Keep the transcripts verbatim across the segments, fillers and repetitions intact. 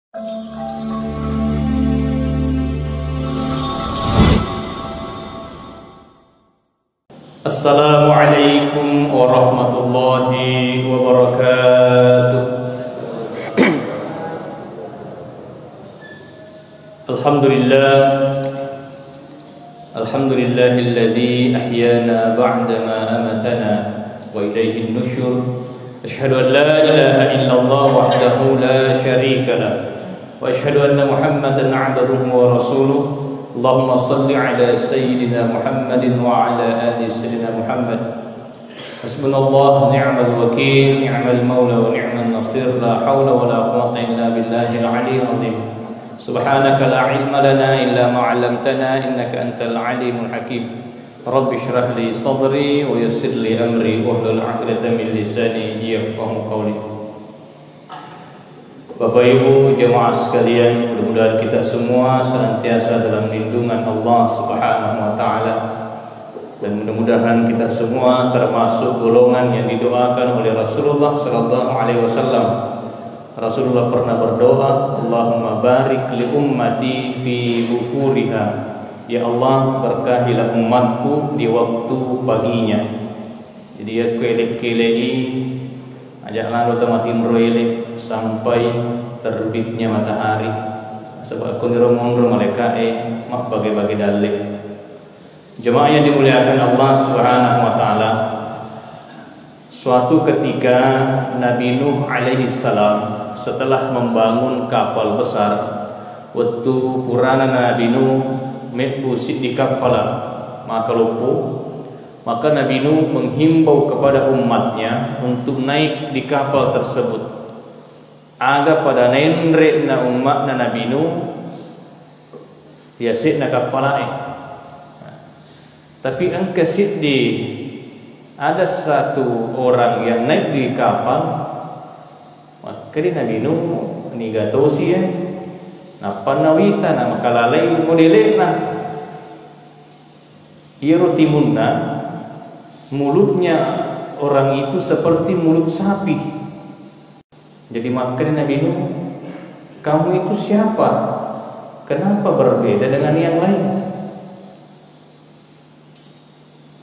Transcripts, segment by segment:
Assalamualaikum warahmatullahi wabarakatuh. Alhamdulillah. Alhamdulillahilladzi ahyana ba'da ma amatana wa ilaihin nusyur. Asyhadu an la ilaha illallah wahdahu la syarika lah. Wa asyhadu anna Muhammadan abduhu wa rasuluh. Allahumma salli ala sayyidina Muhammadin wa ala ali sayyidina Muhammad. Hasbunallah wa ni'mal wakil, ni'mal maula wa ni'man nasir, la haula wa la quwwata illa billahil aliyyil azim. Subhanaka la ilma lana illa ma 'allamtana, innaka antal alimul hakim. Rabbi shrah li sadri wa yassir li amri wahlul 'uqdatam min lisani yafqahu qawli. Bapak Ibu jemaah sekalian, mudah-mudahan kita semua senantiasa dalam lindungan Allah Subhanahu wa Ta'ala. Dan mudah-mudahan kita semua termasuk golongan yang didoakan oleh Rasulullah sallallahu alaihi wasallam. Rasulullah pernah berdoa, "Allahumma barik li ummati fi bukuriha." Ya Allah, berkahilah umatku di waktu paginya. Jadi, yakko ele'-kele'i, aja' lalo tamatinro ele' sampai terbitnya matahari. Sebab akkoniro monro malaika'e mabbage-bage dalle'. Jemaah yang dimuliakan Allah Subhanahu wa Ta'ala, suatu ketika Nabi Nuh alaihi salam setelah membangun kapal besar, wettu purana Nabi Nuh mebbu siddi kappala makaloppo, maka Nabi Nuh menghimbau kepada umatnya untuk naik di kapal tersebut. Aga pada naenre'na umma'na Nabi Nuh, yase'na kappala'e. Tapi engka siddi, ada satu orang yang naik di kapal, makkeda Nabi Nuh, "Niga tosi e?" Nappa nawita, namakalalai modele'na. Iyaro timunna, mulutnya orang itu seperti mulut sapi. Jadi makkeda Nabi Nuh, "Kamu itu siapa? Kenapa berbeda dengan yang lain?"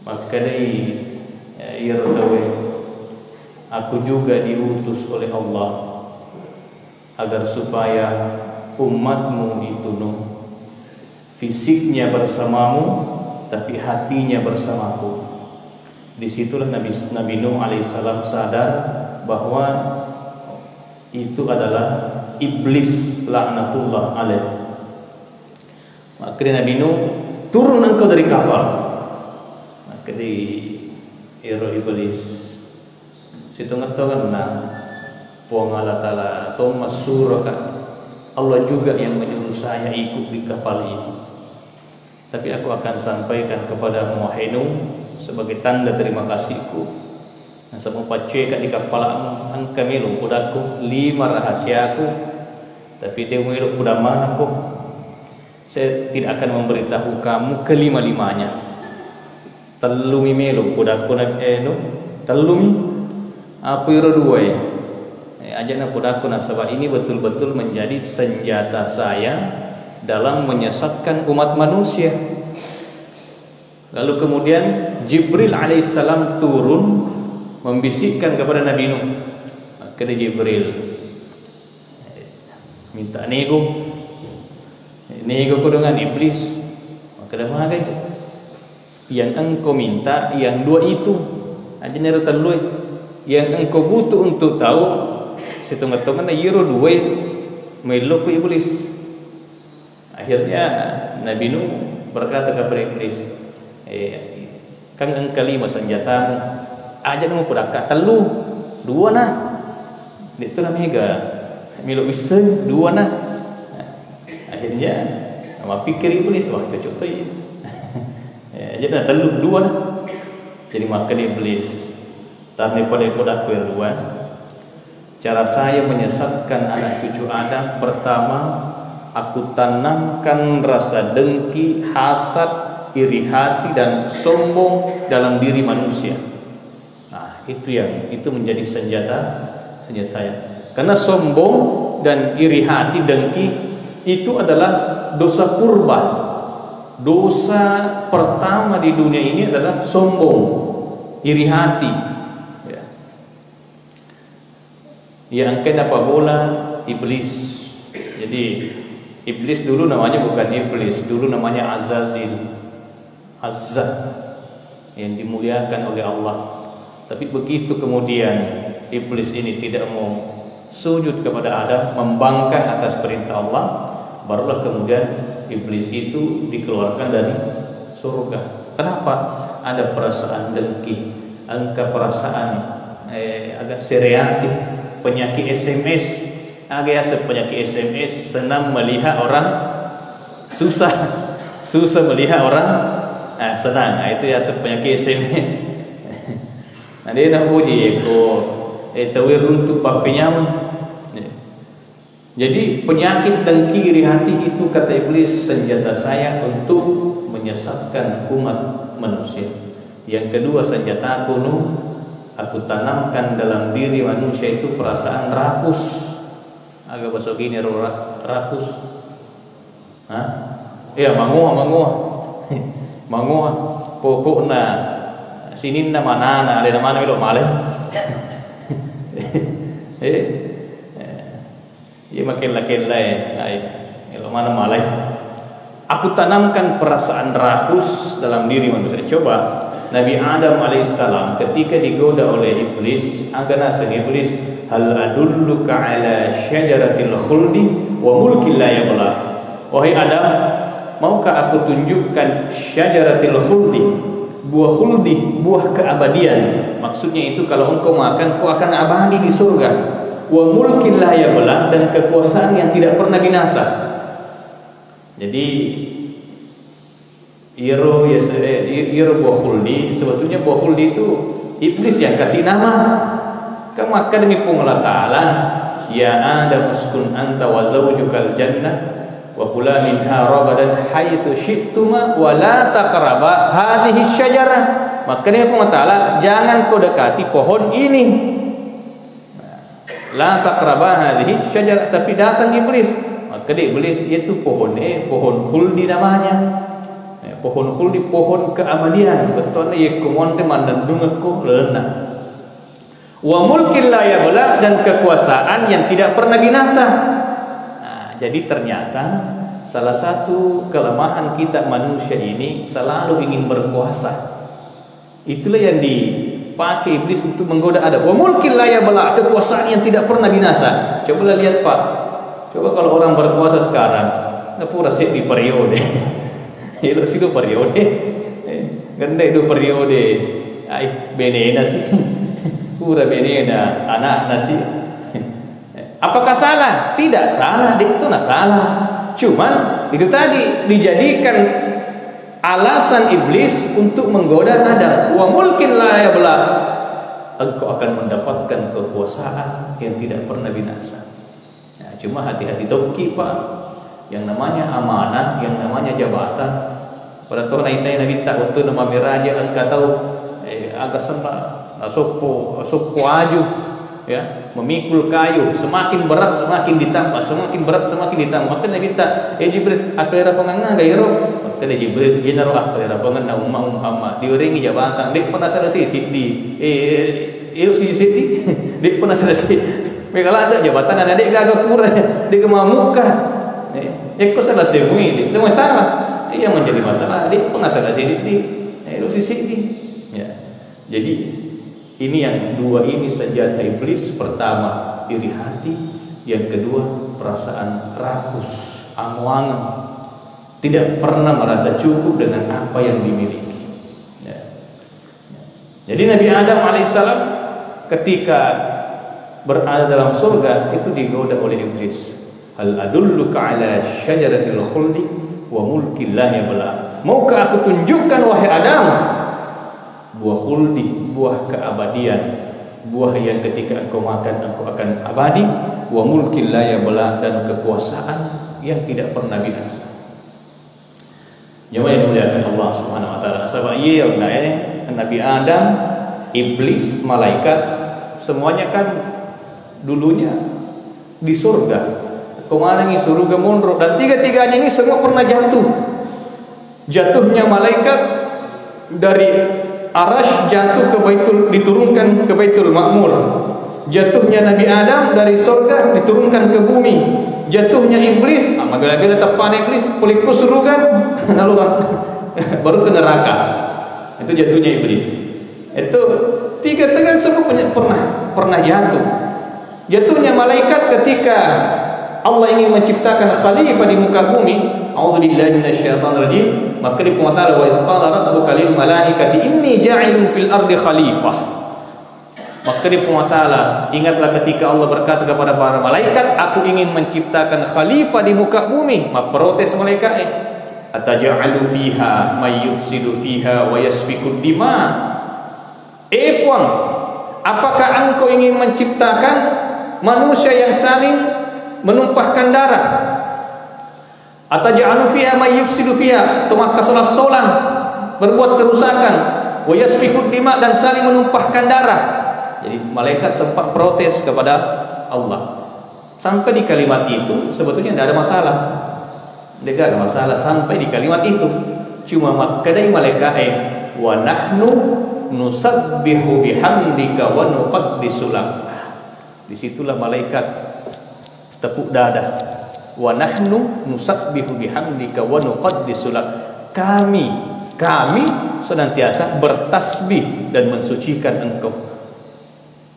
Makkedai, eh, iyaro tauwe, "Aku juga diutus oleh Allah agar supaya umatmu itu, Nuh, fisiknya bersamamu, tapi hatinya bersamaku." Disitulah Nabi, Nabi Nuh alaihissalam sadar bahwa itu adalah iblis laknatullah alaih. Makkeda Nabi Nuh, "Turun engkau dari kapal." Makkeda ero iblis, "Sitonget-tongenna Puang Allah Ta'ala to massuroka, Allah juga yang menyuruh saya ikut di kapal ini. Tapi aku akan sampaikan kepadamu, wahai Nuh, sebagai tanda terima kasihku. Nasaba mupacceka di kappala'mu, engka melo pudakku, lima rahasiaku, tapi de melo pudang manengko. Saya tidak akan memberitahu kamu kelima-limanya." Tellumi melo pudakku na-, eh, Nuh, tellumi. Apa iro dua e? Eh, ajana pudakku nasaba ini betul-betul menjadi senjata saya dalam menyesatkan umat manusia. Lalu kemudian Jibril alaihissalam turun membisikkan kepada Nabi Nuh. Makkeda Jibril, "Minta nego. Nego ko dengan iblis." Makkeda, "Magai. Yang engkau minta yang dua itu." Ajana ero tellue. "Yang engkau butuh untuk tahu, sitonget-tongenna iyaro dua e, mello ko iblis." Akhirnya Nabi Nuh berkata kepada iblis, "Eh, kan engka lima senjatamu. Aja' mupudakka tellu, dua na. De'tu na mega. Melo wisseng, dua na." Akhirnya mappikkiri iblis, "Wah, cocok to iya." Eh, aja' na tellu, dua na. Jadi makkeda iblis, "Tarni pada pudakku yang dua. Cara saya menyesatkan anak cucu Adam, pertama, aku tanamkan rasa dengki, hasad, iri hati, dan sombong dalam diri manusia." Nah, itu yang, itu menjadi senjata, senjata saya. Karena sombong Dan iri hati, dengki, itu adalah dosa purba. Dosa pertama di dunia ini adalah sombong, iri hati. Ya. Yang kena pabola iblis. Jadi, iblis dulu namanya bukan iblis, dulu namanya Azazil. Azza, yang dimuliakan oleh Allah. Tapi begitu kemudian iblis ini tidak mau sujud kepada Adam, membangkang atas perintah Allah, barulah kemudian iblis itu dikeluarkan dari surga. Kenapa? Ada perasaan dengki, engka perasaan, eh, agak sereatif, penyakit S M S. Aga yaseng penyakit S M S, senang melihat orang susah. Susah melihat orang, ah, senang. Ah, itu yaseng penyakit S M S. Nah, dia nak uji ko, eh, tahu runtuk pappinyam. Jadi, penyakit dengki iri hati itu, kata iblis, senjata saya untuk menyesatkan umat manusia. Yang kedua, senjataku, Nuh, aku tanamkan dalam diri manusia itu perasaan rakus. Aga bahasa gini ro ra-, rakus. Hah? Iya, mangoa, mangoa. Mangoa. Pokokna sininna manana, alena mana melo malai. Eh. Iya, makella-kella, eh. Ai, elo mana malai. Aku tanamkan perasaan rakus dalam diri manusia. Coba, Nabi Adam alaihissalam ketika digoda oleh iblis, aga naseng iblis, "Hal adulluka ala syajaratil khuldi wa mulkin la yabla?" Wahai Adam, maukah aku tunjukkan syajaratil khuldi, buah khuldi, buah keabadian? Maksudnya itu, kalau engkau makan, kau akan abadi di surga. Wa mulkin la yabla, dan kekuasaan yang tidak pernah binasa. Jadi, iyaro yase-, eh, i-, iyaro buah khuldi, sebetulnya buah khuldi itu iblis yang kasih nama. Kan makkedami Puang Allah Ta'ala, "Ya Adam, uskun anta wa zaujukal jannah, wa kula minha ragadan haitsu syi'tuma, wa la taqraba hadhihi syajarah." Makkedami Puang Allah Ta'ala, "Jangan kau dekati pohon ini." La taqraba hadhihi syajarah, tapi datang iblis. Makkeda iblis, "Itu pohon, eh, pohon khuldi namanya." Eh, pohon khuldi, pohon keabadian. Bettuanna yekko monri mannennungekko lalenna. Wa mulkin la yabla, dan kekuasaan yang tidak pernah binasa. Nah, jadi ternyata salah satu kelemahan kita manusia ini selalu ingin berkuasa. Itulah yang dipakai iblis untuk menggoda Adam. "Wa mulkin la yabla," kekuasaan yang tidak pernah binasa. Cobalah lihat, Pak. Coba kalau orang berkuasa sekarang, na pura seddi periode. Elo sido periode. Eh, gende do periode. Ai, benena sih. Pura benena, anakna sih. Apakah salah? Tidak salah, de' itu na salah. Cuman itu tadi dijadikan alasan iblis untuk menggoda Adam. "Wa mulkin la yabla." Engkau akan mendapatkan kekuasaan yang tidak pernah binasa. Nah, cuma hati-hati tokki, Pak. Yang namanya amanah, yang namanya jabatan, pada to naitai Nabitta wettunna mammiraja engka tau, eh, aga senna nasoppo, soppo aju, ya, memikul kayu, semakin berat semakin ditambah, semakin berat semakin ditambah. Makkeda Nabitta, "Eh, Jibril, akkalerapangenna aga iyaro?" Makkeda Jibril, "Iyanaro akkalerapangenna umma Muhammad, diwerengi jabatan, de'pa naselesai siddi, eh, elo siddi-siddi, de'pa naselesai." Mega ladde jabatan, na de' gaga pura, de' gaga mamukka. Eh, ekko selesai mui, de' itu masalah. Iya menjadi masalah, de'pa naselesai siddi. Eh, elo siddi-siddi. Ya. Jadi, ini yang dua ini senjata iblis. Pertama, iri hati. Yang kedua, perasaan rakus, ango-ango. Tidak pernah merasa cukup dengan apa yang dimiliki. Ya. Jadi Nabi Adam alaihissalam ketika berada dalam surga itu digoda oleh iblis. "Hal adulluka ala syajaratil khuldi wa mulkin la yabla?" Maukah aku tunjukkan, wahai Adam, buah khuldi, buah keabadian, buah yang ketika engkau makan, engkau akan abadi, wa mulkin la yabla, dan kekuasaan yang tidak pernah binasa. Jamaah yang dimuliakan Allah Subhanahu wa Ta'ala. Nasaba iya, eh, Nabi Adam, iblis, malaikat, semuanya kan dulunya di surga. Ko manengngi suruga monro, dan tiga-tiganya ini semua pernah jatuh. Jatuhnya malaikat dari Arasy jatuh ke Baitul, diturunkan ke Baitul Ma'mur. Jatuhnya Nabi Adam dari surga diturunkan ke bumi. Jatuhnya Iblis, ah, mabela-bela teppana Iblis, pole ko suruga, nalurang baru ke neraka. Itu jatuhnya Iblis. Itu tiga-tiga semua punya, pernah pernah jatuh. Jatuhnya malaikat ketika Allah ingin menciptakan khalifah di muka bumi, a'udzubillahi minasyaitonirrajim, maka di Puang Ta'ala, "Wa idz qala rabbuka lil malaikati inni ja'ilun fil ardi khalifah." Maka di Puang Ta'ala, ingatlah ketika Allah berkata kepada para malaikat, "Aku ingin menciptakan khalifah di muka bumi." Mapprotes malaikat, eh, "Ataj'alu fiha may yufsidu fiha wa yasfikud dima." Eh Puang, apakah Engkau ingin menciptakan manusia yang saling menumpahkan darah? "Ataj'alu fiha may yufsidu fiha," atau makkasola-solang, berbuat kerusakan, "wa yasfikud dima," dan saling menumpahkan darah. Jadi malaikat sempat protes kepada Allah. Sampai di kalimat itu sebetulnya tidak ada masalah. Tidak ada masalah sampai di kalimat itu. Cuma makkedai malaikat, eh, "Wa nahnu nusabbihu bihamdika wa nuqaddisu lak." Disitulah malaikat tepuk dada. "Wa nahnu nusabbihu bihamdika wa nuqaddisu lak." Kami, kami senantiasa bertasbih dan mensucikan Engkau.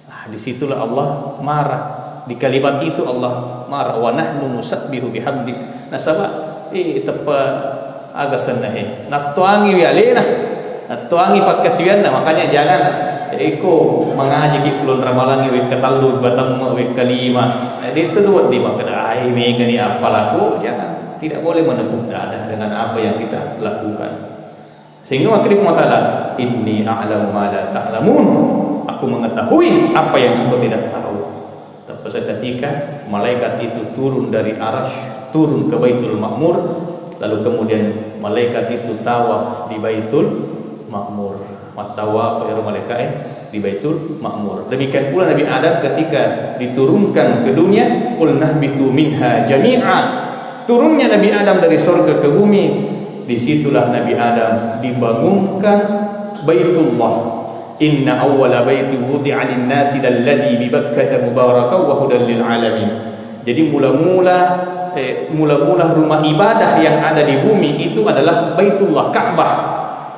Ah, disitulah Allah marah. Di kalimat itu Allah marah. "Wa nahnu nusabbihu bihamdik." Nasaba, eh, teppa aga senna, eh. Nattoangi wi alena. Nattoangi fakkasiwianna. Makanya jangan, eh, iko mangaji ki pulon ramalangi wekka tallu, batemme wekka lima. Eh, itu dua di makkeda, "Ai, mega ni apa laku?" Jangan. Tidak boleh menepuk dada dengan apa yang kita lakukan. Sehingga makkeda Puang Ta'ala, "Inni a'lamu ma la ta'lamun." Aku mengetahui apa yang engkau tidak tahu. Tapi seketika malaikat itu turun dari Arasy, turun ke Baitul Ma'mur, lalu kemudian malaikat itu tawaf di Baitul Ma'mur. Mattawaf ero malaikat, eh, di Baitul Ma'mur. Demikian pula Nabi Adam ketika diturunkan ke dunia, "Qulnahbitu minha jami'a." Turunnya Nabi Adam dari surga ke bumi, disitulah Nabi Adam dibangunkan Baitullah. "Inna awwala baiti wudi'a lin-nasi lalladzi bi Bakkata mubarakan wa hudan lil alamin." Jadi mula-mula, eh, mula-mula rumah ibadah yang ada di bumi itu adalah Baitullah, Ka'bah.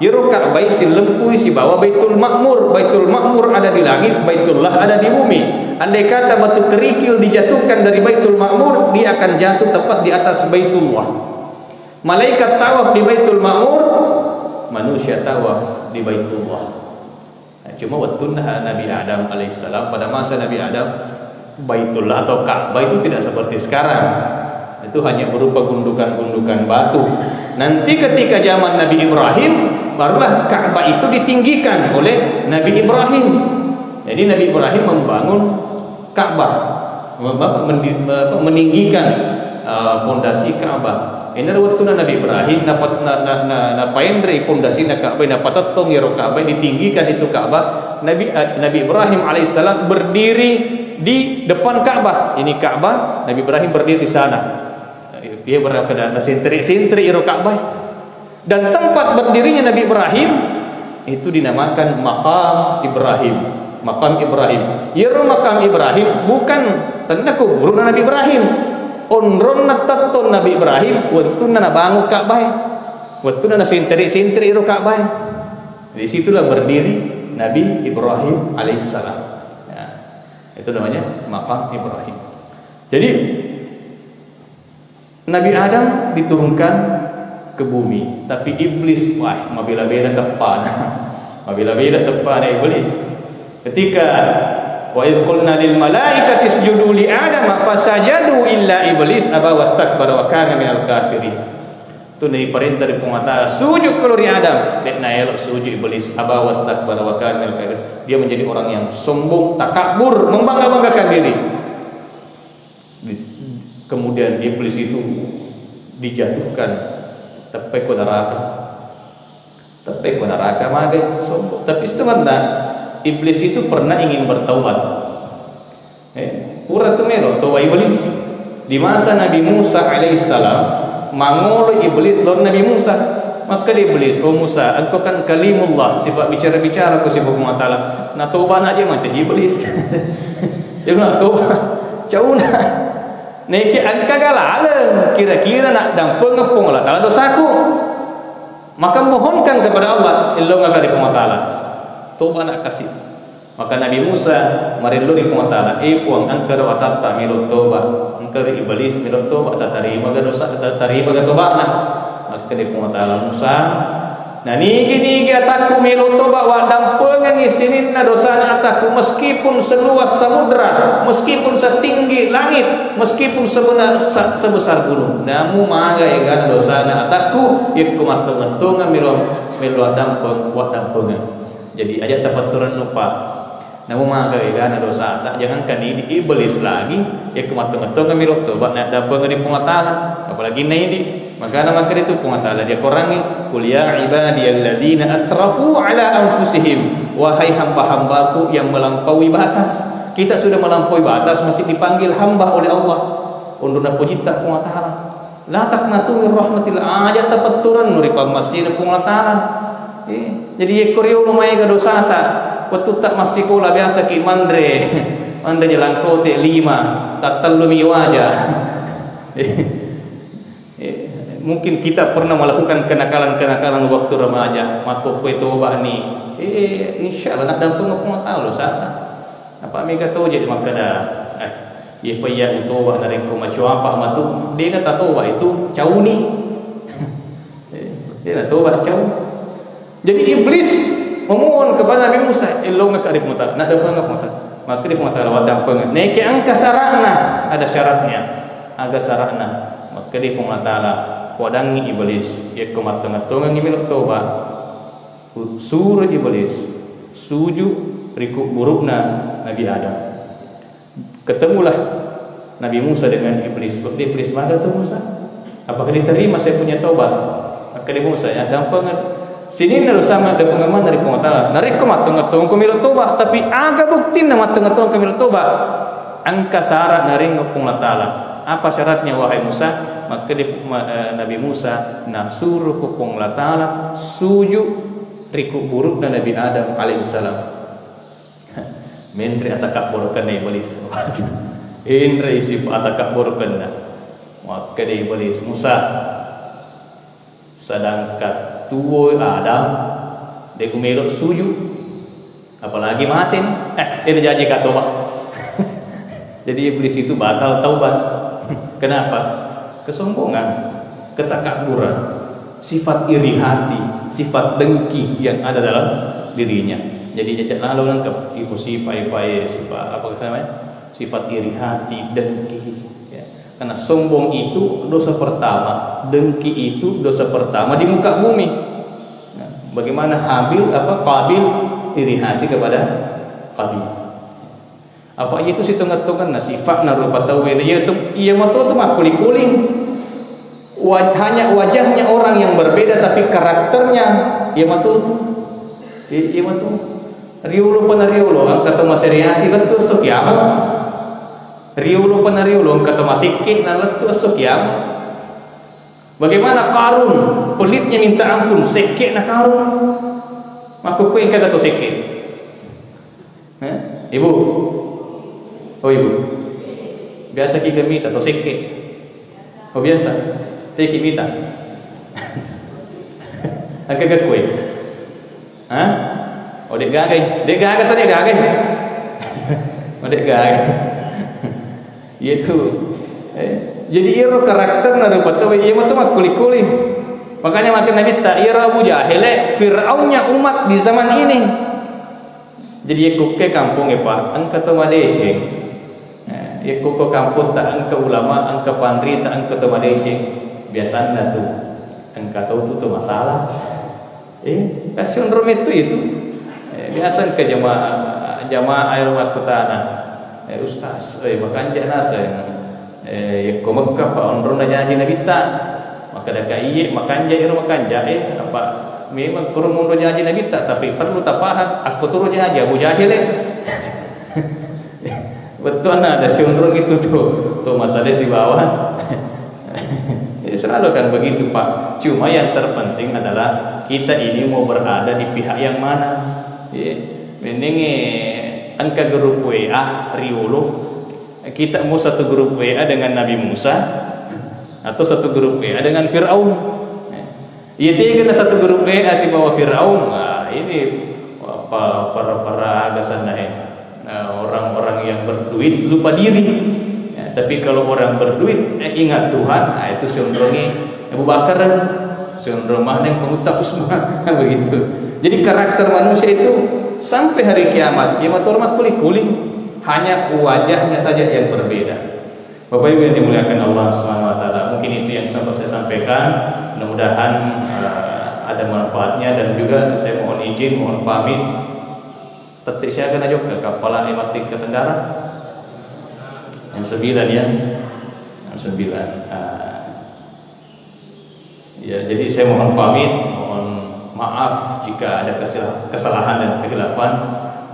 Iyaro Ka'bah sillempui sibawa Baitul Ma'mur. Baitul Ma'mur ada di langit, Baitullah ada di bumi. Andai kata batu kerikil dijatuhkan dari Baitul Ma'mur, dia akan jatuh tepat di atas Baitullah. Malaikat tawaf di Baitul Ma'mur, manusia tawaf di Baitullah. Nah, cuma wettunna Nabi Adam alaihissalam, pada masa Nabi Adam, Baitullah atau Ka'bah itu tidak seperti sekarang. Itu hanya berupa gundukan-gundukan batu. Nanti ketika zaman Nabi Ibrahim, barulah Ka'bah itu ditinggikan oleh Nabi Ibrahim. Jadi Nabi Ibrahim membangun Ka'bah, apa, mendi-, apa, meninggikan, uh, pondasi Ka'bah. Enaro wettunna Nabi Ibrahim napa-, na-, na-, na-, napaenrei pondasina Ka'bah, napatettong iyaro Ka'bah, ditinggikan itu Ka'bah. Nabi, uh, Nabi Ibrahim alaihissalam berdiri di depan Ka'bah. Ini Ka'bah, Nabi Ibrahim berdiri di sana. Iya, berapa dah, nasentre-sentre iyaro Ka'bah. Dan tempat berdirinya Nabi Ibrahim itu dinamakan Makam Ibrahim. Makam Ibrahim. Iyaro Makam Ibrahim bukan tenna kuburuna Nabi Ibrahim. Onronna tettong Nabi Ibrahim wettunna nabangun Ka'bah. Wettunna nasentre-sentre iyaro Ka'bah. Di situlah berdiri Nabi Ibrahim alaihissalam. Ya, itu namanya Makam Ibrahim. Jadi, Nabi Adam diturunkan ke bumi, tapi iblis, wah, mabela-bela teppana. Mabela-bela teppana iblis. Ketika, "Wa idz qulna lil malaikati isjudu li Adam fasajadu illa iblis aba wastakbara wa kana minal kafirin." Tu naiparenta ri Puang Allah Ta'ala, "Sujud kalo ri Adam." De' naelo sujud iblis, aba wastakbara wa kana minal kafirin. Dia menjadi orang yang sombong, takabur, membangga-banggakan diri. Di-, kemudian iblis itu dijatuhkan, teppai ko neraka. Teppai ko neraka, magai, sombong. Tapi sebenarnya iblis itu pernah ingin bertaubat. Eh, pura tu Ero toba Iblis. Di masa Nabi Musa alaihissalam, mangolo Iblis lao ri Nabi Musa. Makkeda Iblis, "Oh Musa, engkau kan kalimullah, sifat bicara-bicara ko sifat Puang Allah Ta'ala." Natobana aja mancaji Iblis. Jadi natoba, cauna. Naiki engka galaleng, kira-kira naddampengeng Puang Allah Ta'ala dosaku. Maka mohonkan kepada Allah, ellongaka ri Puang Allah Ta'ala. Tobana kasi. Maka Nabi Musa marello ri Puang Allah Ta'ala, "Eh Puang, engkaro atatta melo toba, engkaro Iblis melo toba, tatarimaga dosa, tatarimaga tobana?" Makkeda Puang Allah Ta'ala, "Musa, nanigi-nigi atakku melo toba, waddampengengi sininna dosana atakku, meskipun seluas samudra, meskipun setinggi langit, meskipun sebenar, se-, sebesar gunung. Namu maga egana dosana atakku, yekko mattongettongeng melo, melo addampeng, waddampengeng." Jadi aja tapatturennu, Pak. Namu maga egana dosata, jangankan idi, Iblis lagi, yakko mattongettongengngi melo toba, naddampengeng ri Puang Allah Ta'ala, apalagi na idi. Makana makkeda tu Puang Allah Ta'ala di Al-Quran, "Qul ya ibadiyalladzina asrafu ala anfusihim," wahai hamba-hambaku yang melampaui batas. Kita sudah melampaui batas, masih dipanggil hamba oleh Allah. Onrona pojitta Puang Allah Ta'ala. La taqnatu min rahmatillah, aja tapetturennu ri pammasena Puang Allah Ta'ala. Eh, jadi yekko riolo maega dosata, wettutta massikola biasaki manre, manre jalangkote lima, tattellumi waja. Eh, eh, mungkin kita pernah melakukan kenakalan-kenakalan waktu remaja, makkokkoe tobani. Eh, insya Allah naddampengeng Puang Allah Ta'ala dosata. Apa mega to jadi makkeda, eh, iya pa iya utoba narekko macoapa matu, dena tatoba itu cauni. Eh, dena toba cau. Jadi Iblis memohon kepada Nabi Musa, "Ellongaka ri Puang Allah Ta'ala, naddampengeng Puang Allah Ta'ala." Maka di Puang Allah Ta'ala waddampengeng. Naekia engka syaratna, ada syaratnya. Aga syaratna. Maka di Puang Allah Ta'ala, podangngi Iblis, yekko mattongettongengngi melo toba, suro Iblis suju ri kubburukna Nabi Adam. Ketemulah Nabi Musa dengan Iblis. Kok dia Iblis, "Maga tu Musa? Apakah diterima saya punya tobat?" Maka dia Musa, ya, dampengeng. Sininna dosa maddampengeng maneng ri Puang Allah Ta'ala. Narekko mattongettongenko melo toba, tapi aga buktinna mattongettongenko melo toba? Engka syarat naringngi Puang Allah Ta'ala. Apa syaratnya, wahai Musa? Maka dia, ma-, eh, Nabi Musa, nasuro ko Puang Allah Ta'ala suju ri kubburukna Nabi Adam alaihissalam. Menre atakabburukenna Iblis. Enre isi atakabburukenna. Makkeda Iblis, "Musa, sedangkan tuo Adam, de' ku melo suju. Apalagi mate ni. Eh, de' najaji ka toba." Jadi Iblis itu batal taubat. Kenapa? Kesombongan, ketakabburan, sifat iri hati, sifat dengki yang ada dalam dirinya. Jadi, cacak lalo nangka ibu sifat, ibu, sifat, apa namanya? Sifat iri hati, dengki. Ya. Karena sombong itu dosa pertama, dengki itu dosa pertama di muka bumi. Nah, bagaimana Habil, apa, Qabil iri hati kepada Qabil? Apa itu sitongeng-tongenna sifatna rupa tauwe, iya tu, iya matu tu makkuli-kuling. Wa-, hanya wajahnya orang yang berbeda, tapi karakternya iya matu tu. I-, iya matu. Riolo pa nariolo, engka to maseriati lettu esso kiamat. Riolo pa nariolo, engka to masekke na lettu esso kiamat. Bagaimana Qarun? Pelitnya minta ampun, sekke na Qarun. Makkukku engka to sekke. Eh? Ibu? Oh, Ibu. Biasa ki gemita to sekke. Oh, biasa. Teki mita. Engka ga kue? Hah? Oh, de' gagai. De' gaga tadi gagai. Oh, de' gagai. Iya tu. Eh, jadi iro karakterna rupa tauwe, iya matu makkuli-kuli. Makanya makkeda Nabitta, iyaro Abu Jahil, Fir'aunnya umat di zaman ini. Jadi, yekko ke kampongnge, Pak, engka to madeceng. Eh, yekko ko kampotta engka ulama, engka panrita, engka to madeceng, biasanna tu engka to tu to masalah. Eh, kasi onro mettu itu. Eh, biasa engka jamaah, jamaah ero makkutana, "Eh, Ustaz, eh, makanja naseng." Eh, yekko Mekka pa onronna jaji Nabitta, makkeda ka iye, makanja ero makanja, eh, apa memang kuro monro jaji Nabitta, tapi perlu tapaham, akkuturo jaji Abu Jahil, eh. Bettuanna ada sionrong itu tuh, tuh masalah sibawa. Ya, selalu kan begitu, Pak. Cuma yang terpenting adalah kita ini mau berada di pihak yang mana. Ya. Mending, eh, engka grup W A riolo, kita mau satu grup W A dengan Nabi Musa atau satu grup W A dengan Firaun. Ya. Iya, tegana satu grup W A sibawa Firaun. Nah, ini apa, para-para aga sanna, eh. Nah, orang-orang yang berduit lupa diri. Ya, tapi kalau orang berduit, eh, ingat Tuhan, nah, itu sionrongi Abu Bakar, sionrong maneng pengutang Usman. Begitu. Jadi karakter manusia itu sampai hari kiamat, ya, mator makkuli-kuli, hanya wajahnya saja yang berbeda. Bapak Ibu yang dimuliakan Allah Subhanahu wa Ta'ala, mungkin itu yang sempat saya sampaikan. Mudah-mudahan, eh, ada manfaatnya, dan juga saya mohon izin, mohon pamit. Tette siaga na jokka kappala e matti ke Tenggara? Yang sembilan, ya. Yang sembilan. Ah. Ya, jadi saya mohon pamit, mohon maaf jika ada kesila-, kesalahan dan kekhilafan.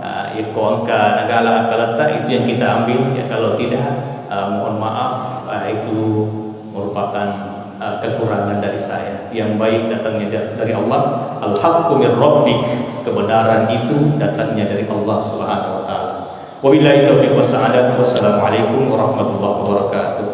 Ah, iko engka nagala akalatta, itu yang kita ambil. Ya, kalau tidak, ah, mohon maaf, ah, itu merupakan, ah, kekurangan dari saya. Yang baik datangnya da-, dari Allah. Al-haqqu min rabbik, kebenaran itu datangnya dari Allah Subhanahu wa Ta'ala. Wabillahi taufiq wassa'adah. Wassalamualaikum warahmatullahi wabarakatuh.